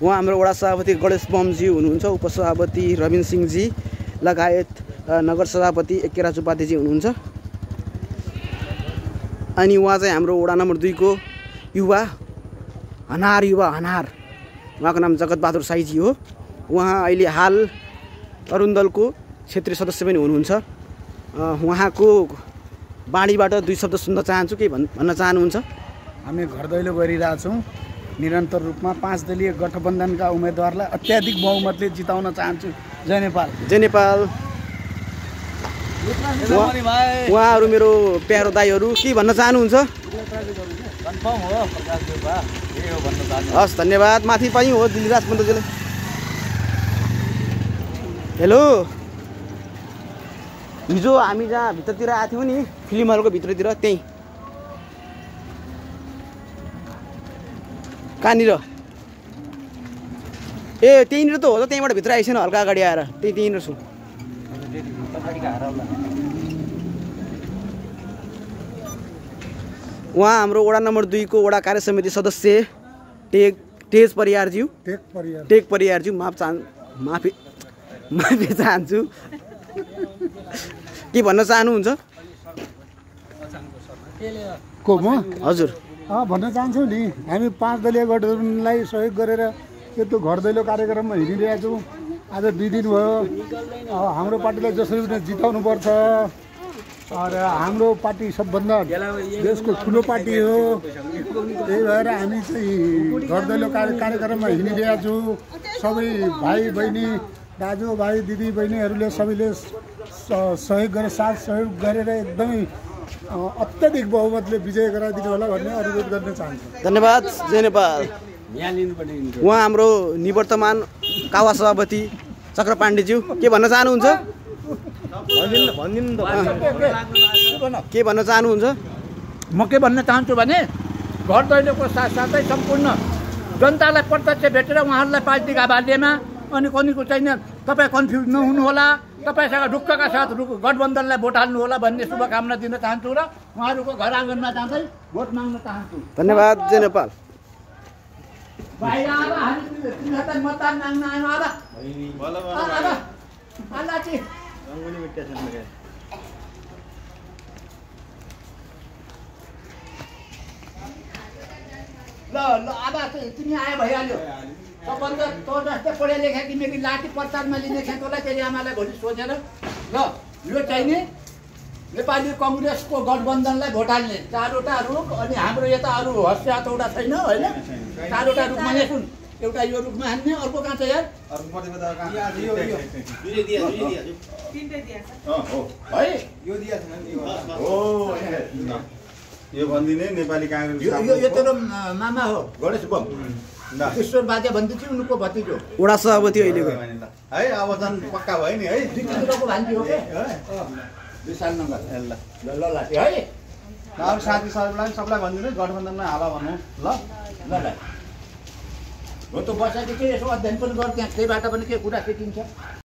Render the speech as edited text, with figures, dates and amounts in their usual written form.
उहाँ हाम्रो वडा सभापति गणेश बमजी हुनुहुन्छ, उपसभापति रविन सिंहजी लगायत नगर सभापति एकेराज उपाध्यायजी हुनुहुन्छ। अनि उहाँ चाहिँ हाम्रो वडा नम्बर 2 को युवा हनार उहाँको नाम जगतबहादुर साईजी हो। उहाँ अहिले हाल तरुण दलको क्षेत्रीय सदस्य पनि हुनुहुन्छ। उहाँको बाणीबाट 2 शब्द सुन्न चाहन्छु, के भन्न चाहनुहुन्छ? हामी घर दैलो गरिरहेछौँ। निरन्तर रूपमा 5 दलीय गठबन्धनका उम्मेदवारलाई अत्याधिक बहुमतले जिताउन चाहन्छु। जय नेपाल। जय नेपाल। उहाँहरू मेरो प्यारो दाईहरू के भन्न चाहनुहुन्छ? हस्, धन्यवाद। माथि पनि हो दिलराज पन्तजीले। हेलो, हिजो हामी जहाँ भित्रतिर आएको थियौँ नि, फिल्म हलको भित्रतिर, त्यहीँ कहाँनिर? ए त्यहीँनिर त हो त, त्यहीँबाट भित्र आइसेन, हल्का अगाडि आएर त्यहीँनिर छु। उहाँ हाम्रो वडा नम्बर 2 को वडा कार्य समिति सदस्य टेक परियारज्यू माफी चाहन्छु। के भन्न चाहनुहुन्छ? को म? हजुर भन्न चाहन्छु नि, हामी 5 दलीय गठबन्धनलाई सहयोग गरेर यो घर दैलो कार्यक्रममा हिँडिरहेका छौँ। आज 2 दिन भयो। हाम्रो पार्टीलाई जसरी पनि जिताउनु पर्छ। र हाम्रो पार्टी सबभन्दा देशको ठुलो पार्टी हो। त्यही भएर हामी चाहिँ घर दैलो कार्यक्रममा हिँडिरहेका छौँ। सबै भाइ बहिनी, दाजुभाइ, दिदी बहिनीहरूले सबैले सहयोग गरेर, साथ सहयोग गरेर एकदमै अत्याधिक बहुमतले विजय गराइदिनु होला भन्ने अनुरोध गर्न चाहन्छु। धन्यवाद। जय नेपाल। उहाँ हाम्रो निवर्तमान कावा सभापति चक्र पाण्डेज्यू के भन्न चाहनुहुन्छ? के भन्न चाहनुहुन्छ? म के भन्न चाहन्छु भने घर दैलोको साथसाथै सम्पूर्ण जनतालाई प्रत्यक्ष भेटेर उहाँहरूलाई पार्टीका बाध्यमा अनि कनीको चाहिँ तपाईँ कन्फ्युज नहुनुहोला, तपाईँसँग ढुक्कका साथ गठबन्धनलाई भोट हाल्नु होला भन्ने शुभकामना दिन चाहन्छु र उहाँहरूको घर आँगनमा जाँदै भोट माग्न चाहन्छु। धन्यवाद। जय नेपाल। मतदान माग्न आयो। ल आधा तिमी आयो भइहाल्यो। सबभन्दा तँ जस्तै पढे लेखा तिमीले लाठी प्रचारमा लिने खेतोलाई तेरि आमालाई भोलि सोचेर ल यो चाहिँ नि नेपाली कङ्ग्रेसको गठबन्धनलाई भोट हाल्ने 4वटा रुख अनि हाम्रो यता अरू हस्या हतौडा छैन होइन। 4वटा रुखमा सुन, एउटा यो रुखमा हान्ने, अर्को कहाँ छ यार? यो भन्दिने नेपाली कांग्रेस यो तेरो मामा हो गणेश बम ईश्वर बाजे भन्दै उनको भतिजो वडा सभापति अहिलेको है। अब झन् पक्का भयो नि है। दिदीको भान्जी हो के विशाल नगर ल ल लाटी है। अब साथी सबैलाई भन्दिनु गठबन्धनमा हाला भन्नु ल ल ल। हो त बसेको चाहिँ यसो अध्ययन पनि गर, त्यहाँ त्यही बाटो पनि के कुरा सिकिन्छ।